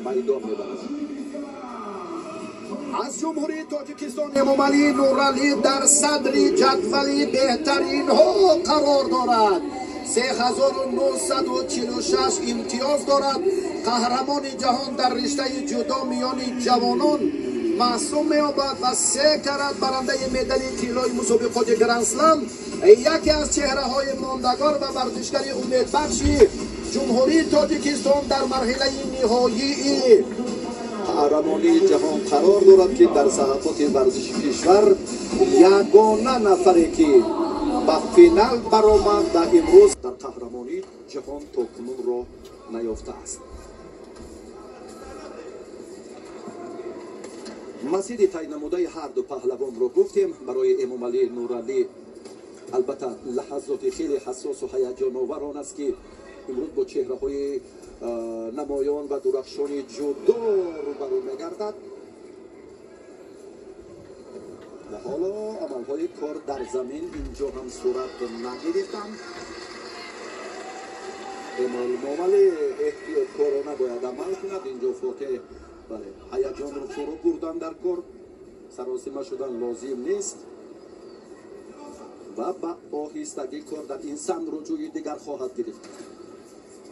Майдон мебарад. Аз Ҷумҳурии Тоҷикистон Эмомалӣ Нуралӣ дар садри ҷадвали беҳтаринҳо қарор дорад. 3946 имтиёз дорад. Қаҳрамони ҷаҳон дар риштаи ҷудо миёни ҷавонон маҳсуб меёбад ва се карат барандаи медали тиллои мусобиқоти Гранд-Слам, яке аз чеҳраҳои мондагор ва варзишгари умедбахши Ҷумҳурии Тоҷикистон дар марҳилаи ниҳоии қаҳрамонии ҷаҳон қарор дорад, ки дар саҳафоти варзиши кишвар ягона нафаре ки ба финал баромад ва имрӯз дар қаҳрамонии ҷаҳон то кунун роҳ наёфтааст. Масири тай намудаи ҳарду паҳлавонро гуфтем. Барои Эмомалӣ Нуралӣ албатта лаҳазоти хеле ҳассосу ҳаяҷоновар он аст, ки имрӯз бо чеҳраҳои намоён ва дурахшони ҷудо рӯбарӯ мегардад ва ҳоло амалҳои кор дар замин инҷо ҳам сурат нагирифтанд. Эмомалӣ эҳтиёткорона бояд амал кунад. Инҷо Фотеҳ, бале, ҳаяҷонро фурӯ бурдан дар кор, саросима шудан лозим нест ва ба оҳистагӣ кор дар ин самт рӯҷӯи дигар хоҳад гирифт.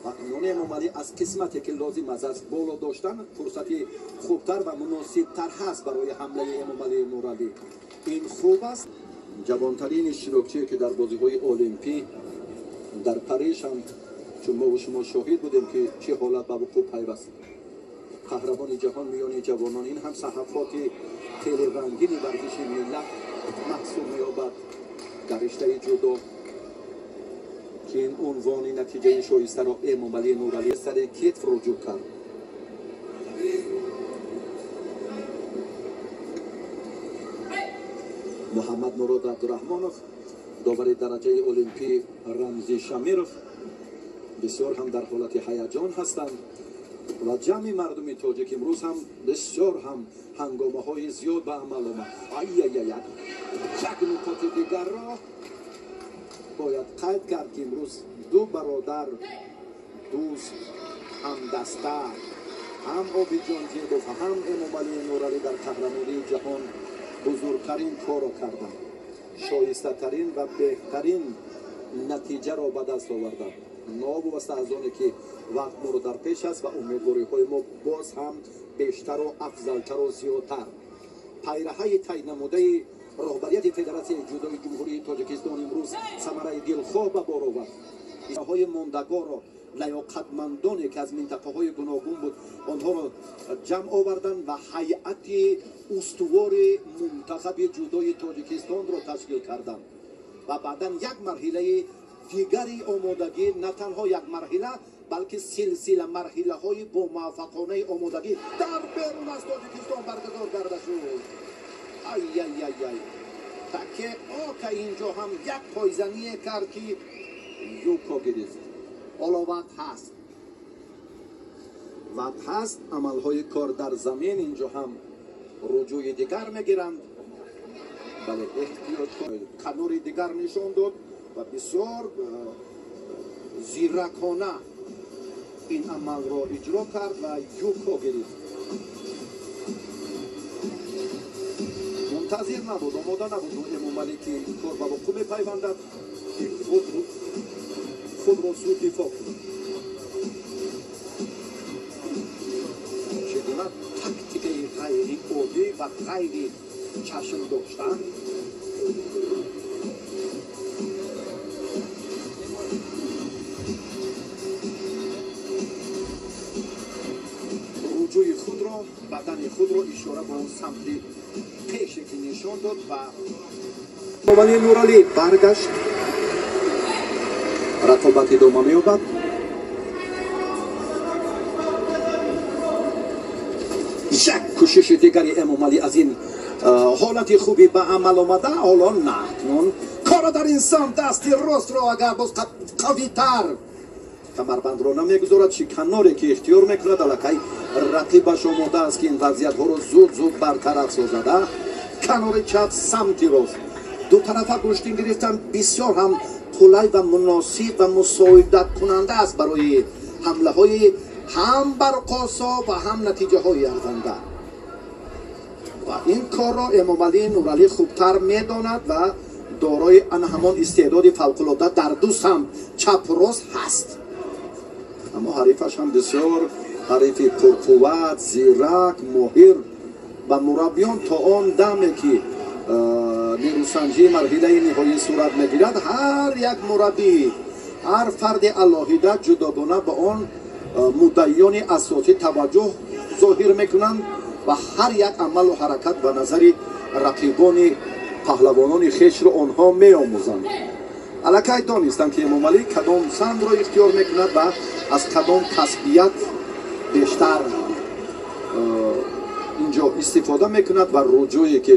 Ва акнун Эмомалӣ аз қисмате ки лозим аст аз боло доштан фурсати хубтар ва муносибтар ҳаст барои ҳамлаи Эмомалӣ Нуралӣ. Ин хуб аст. Ҷавонтарин иштирокчие ки дар бозиҳои Олимпӣ дар Париж ҳам, чун мову шумо шоҳид будем ки чӣ ҳолат ба вуқӯъ пайваст, қаҳрамони ҷаҳон миёни ҷавонон, ин ҳам саҳафоти хеле рангини варзиши миллат маҳсуб меёбад дар риштаи ҷудо, ки ин унвони натиҷаи шоистаро Эмомалӣ Нуралӣ сари китф руҷӯъ кард. Муҳаммад Мурод Абдураҳмонов, довари дараҷаи олимпӣ Рамзӣ Шамиров бисёр ҳам дар ҳолати ҳаяҷон ҳастанд ва ҷамъи мардуми тоҷик имрӯз ҳам бисёр ҳам ҳангомаҳои зиёд ба амал омад. Айяяя, як нуқоти дигарро бояд қайд кард, ки имрӯз ду бародар, дӯст, ҳамдаста, ҳам Обидҷон Ҷебов, ҳам Эмомалӣ Нуралӣ дар қаҳрамонии ҷаҳон бузургтарин корро карданд, шоистатарин ва беҳтарин натиҷаро ба даст оварданд. Новобаста аз оне ки вақт моро дар пеш аст ва умедвориҳои мо боз ҳам бештару афзалтару зиёдтар. Пайраҳаи тай намудаи роҳбарияти Федератсияи ҷудои Ҷумҳурии Тоҷикистон имрӯз самараи дилхоҳ ба бор овард. Ҳои мондагорро, лаёқатмандоне ки аз минтақаҳои гуногун буд, онҳоро ҷамъ оварданд ва ҳайати устувори мунтахаби ҷудои Тоҷикистонро ташкил карданд ва баъдан як марҳилаи дигари омодагӣ, на танҳо як марҳила, балки силсила марҳилаҳои бомуваффақонаи омодагӣ дар берун аз Тоҷикистон баргузор карда шуд. Ай-яй-яй-яй, таке ока инҷо ҳам як пойзание кард, ки юко гирифт. Ҳоло вақт ҳаст, вақт ҳаст. Амалҳои кор дар замин инҷо ҳам руҷӯи дигар мегиранд. Бале, эҳтиёт, канори дигар нишон дод ва бисёр зиракона ин амалро иҷро кард ва юко гирифт. Мунтазир набуд, омода набуд Эмомалӣ, ки ин кор ба вуқӯъ мепайвандад, ки худро зуд дифоъ кунад. Чӣ гуна тактикаи ғайриоддӣ ва ғайри чашм доштан. Рӯҷӯи худро, бадани худро ишора ба он самти пеше ки нишон дод ва Эмомалӣ Нуралӣ баргашт. Рақобат идома меёбад. Як кӯшиши дигари Эмомалӣ аз ин ҳолати хуби ба амал омада. Ҳоло на, акнун корро дар ин самт, дасти ростро агар боз қавитар, камарбандро намегузорад, чи каноре ки ихтиёр мекунад, аллакай рақибаш омода аст, ки ин вазъиятҳоро зуд зуд бартараф созад. Канори чап, самти рост, дутарафа гӯштин гирифтан бисёр ҳам қулай ва муносиб ва мусоидаткунанда аст барои ҳамлаҳои Ҳам барқосо ва ҳам натиҷаҳои арзанда. Ва ин корро Эмомалӣ Нуралӣ хубтар медонад ва дорои ана ҳамон истеъдоди фавқулода дар ду самт, чапу рост ҳаст. Аммо ҳарифаш ҳам бисёр ҳарифи пурқувват, зирак, моҳир ва мураббиён то он даме ки нерӯсанҷии марҳилаи ниҳоӣ сурат мегирад, ҳар як мураббӣ, ҳар фарди алоҳида ҷудогона ба он муддаиёни асосӣ таваҷҷӯҳ зоҳир мекунанд ва ҳар як амалу ҳаракат ба назари рақибони паҳлавонони хешро онҳо меомӯзанд. Аллакай донистанд, ки Эмомалӣ кадом самтро ихтиёр мекунад ва аз кадом касбият бештар инҷо истифода мекунад ва руҷӯе ки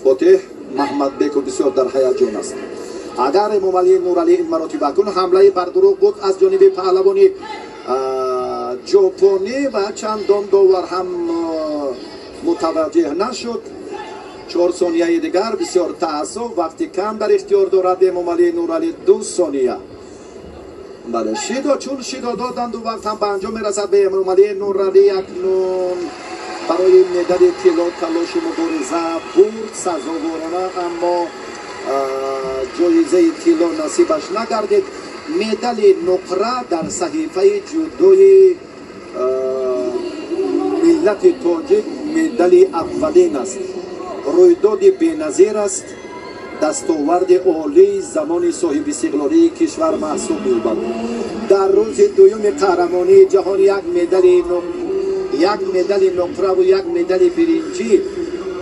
Фотеҳ Маҳмадбеков бисёр дар ҳаяҷон аст. Агар Эмомалӣ Нуралӣ ин маротиба кун ҳамлаи бардурӯғ буд аз ҷониби паҳлавони ҷопонӣ ва чандон довар ҳам мутаваҷҷеҳ нашуд. 4 сонияи дигар, бисёр таассуф, вақти кам дар ихтиёр дорад Эмомалӣ Нуралӣ, 2 сония. Бале, шидо чун шидо доданду вақт ҳам ба анҷом мерасад. Ба Эмомалӣ Нуралӣ акнун барои медали тилло талоши мубориза бурд сазоворона, аммо ҷоизаи тилло насибаш нагардид. Медали нуқра дар саҳифаи ҷудои миллати тоҷик медали аввалин аст. Рӯйдоди беназир аст, дастоварди олии замони соҳибистиқлолии кишвар маҳсуб меёбад. Дар рӯзи дуюми қаҳрамонии ҷаҳон як медали нуқраву як медали биринҷӣ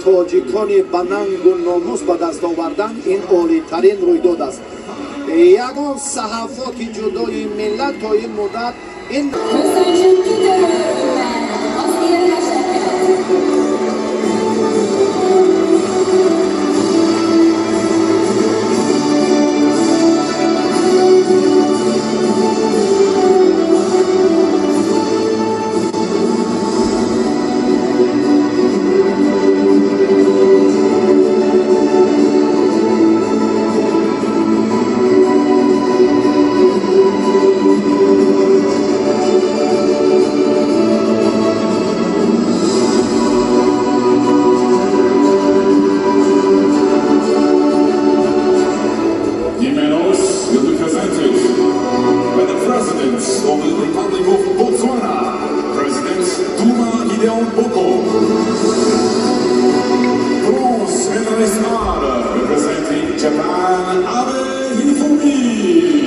тоҷикони ба нангу номус ба даст овардан ин олитарин рӯйдод аст. Ягон саҳафоти ҷудои миллат то ин муддат ин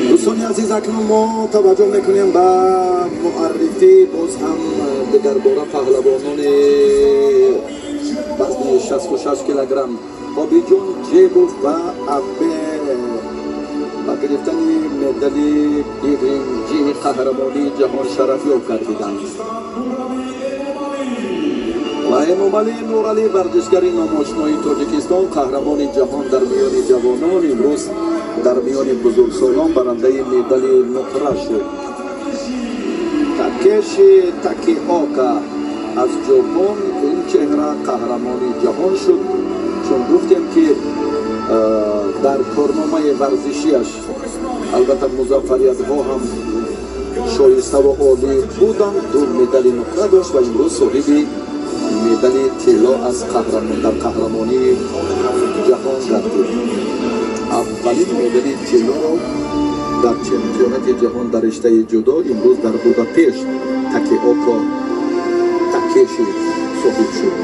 дӯстони азиз, акнун мо таваҷҷӯҳ мекунем ба муаррифӣ боз ҳам дигарбора паҳлавонони вазни 66 килограмм Обиҷон Ҷебов ва Абе ба гирифтани медали биринҷии қаҳрамонии ҷаҳон шарафёб гардиданд. Ва Эмомалӣ Нуралӣ, варзишгари номошинои Тоҷикистон, қаҳрамони ҷаҳон дар миёни ҷавонон, имрӯз дар миёни бузургсолон барандаи медали нуқра шуд. Такеши Такеока аз Ҷопон ин чеҳра қаҳрамони ҷаҳон шуд, чун гуфтем ки дар корномаи варзишиаш албатта музаффариятҳо ҳам шоиставу олӣ буданд. 2 медали нуқра дошт ва имрӯз соҳиби медали тилло аз дар қаҳрамонии ҷаҳон гардид. Аввалин медали тиллоро дар чемпионати ҷаҳон дар риштаи ҷудо имрӯз дар Будапешт Такеока Такеши соҳиб шуд.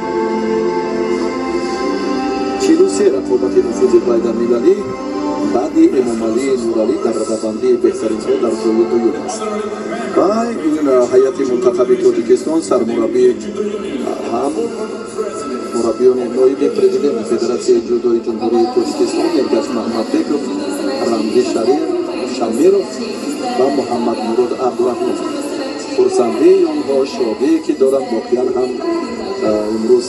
43 рақобати нуфузи байналмилалӣ баъди Эмомалӣ Нуралӣ дар радабандии беҳтаринҳо дар ҷои дуюм аст. Ва ин ҳайати мунтахаби Тоҷикистон, сармураббӣ ҳам мураббиёни ноиби президенти Федератсияи ҷудои Ҷумҳурии Тоҷикистон Эргаш Маҳмадбеков, Рамзӣ Шамиров ва Муҳаммадмурод Абдураҳмонов. Хурсандии онҳо, шодие ки доранд, воқеан ҳам имрӯз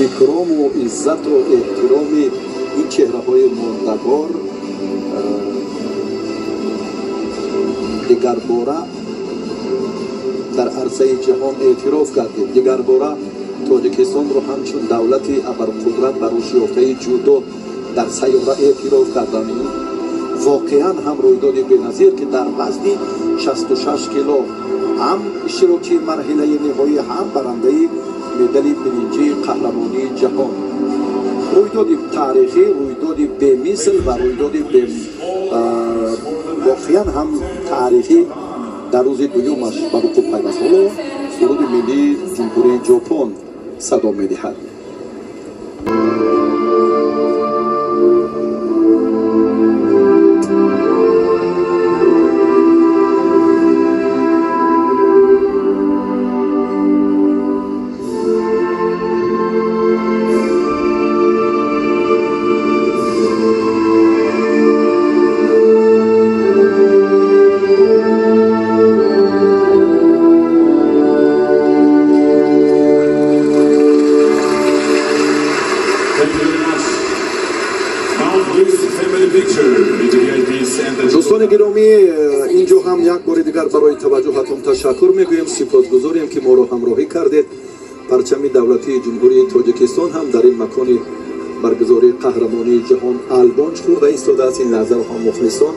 икрому иззату эҳтироми ин чеҳраҳои мондагор дигарбора дар арсаи ҷаҳон эътироф гардид. Дигарбора Тоҷикистонро ҳамчун давлати абарқудрат ва рушдёфтаи ҷудо дар сайёра эътироф карданд. Ин Воқеан ҳам рӯйдоди беназир, ки дар вазни 66 кило ҳам иштирокчии марҳилаи ниҳоӣ, ҳам барандаи медали биринҷии қаҳрамонии ҷаҳон. Рӯйдоди таърихӣ, рӯйдоди бемисл ва рӯйдоди воқеан ҳам таърихӣ дар рӯзи дуюмаш ба вуқӯъ пайваст. Ҳоло суруди миллии Ҷумҳурии Ҷопон садо медиҳад. Дӯстони гиромӣ, инҷо ҳам як бори дигар барои таваҷҷӯҳатон ташаккур мегӯем, сипосгузорем, ки моро ҳамроҳӣ кардед. Парчами давлатии Ҷумҳурии Тоҷикистон ҳам дар ин макони баргузории қаҳрамонии ҷаҳон албонч хӯрда истодааст. Ин лаҳзаро ҳам мухлисон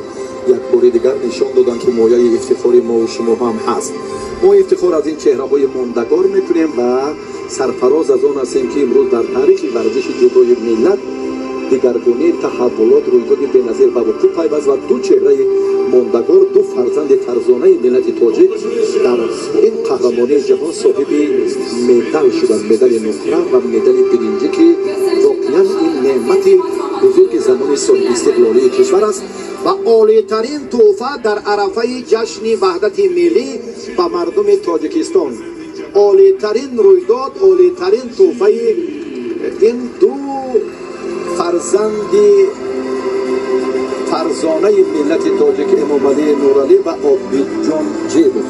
як бори дигар нишон доданд, ки мояи ифтихори мову шумо ҳам ҳаст. Мо ифтихор аз ин чеҳраҳои мондагор мекунем ва сарфароз аз он ҳастем, ки имрӯз дар таърихи варзиши ҷудои миллат дигаргунии таҳаввулот, рӯйдоди беназир ба вуқӯъ пайваст ва ду чеҳраи мондагор, ду фарзанди фарзонаи миллати тоҷик дар ин қаҳрамонии ҷаҳон соҳиби медал шуданд, медали нуқра ва медали биринҷӣ, ки воқеан ин неъмати бузурги замони соҳибистиқлолии кишвар аст ва олитарин тӯҳфа дар арафаи ҷашни ваҳдати миллӣ ба мардуми Тоҷикистон. Олитарин рӯйдод, олитарин тӯҳфаи ин ду фарзанди фарзонаи миллати тоҷик, Эмомалӣ Нуралӣ ва Обидҷон Ҷебов.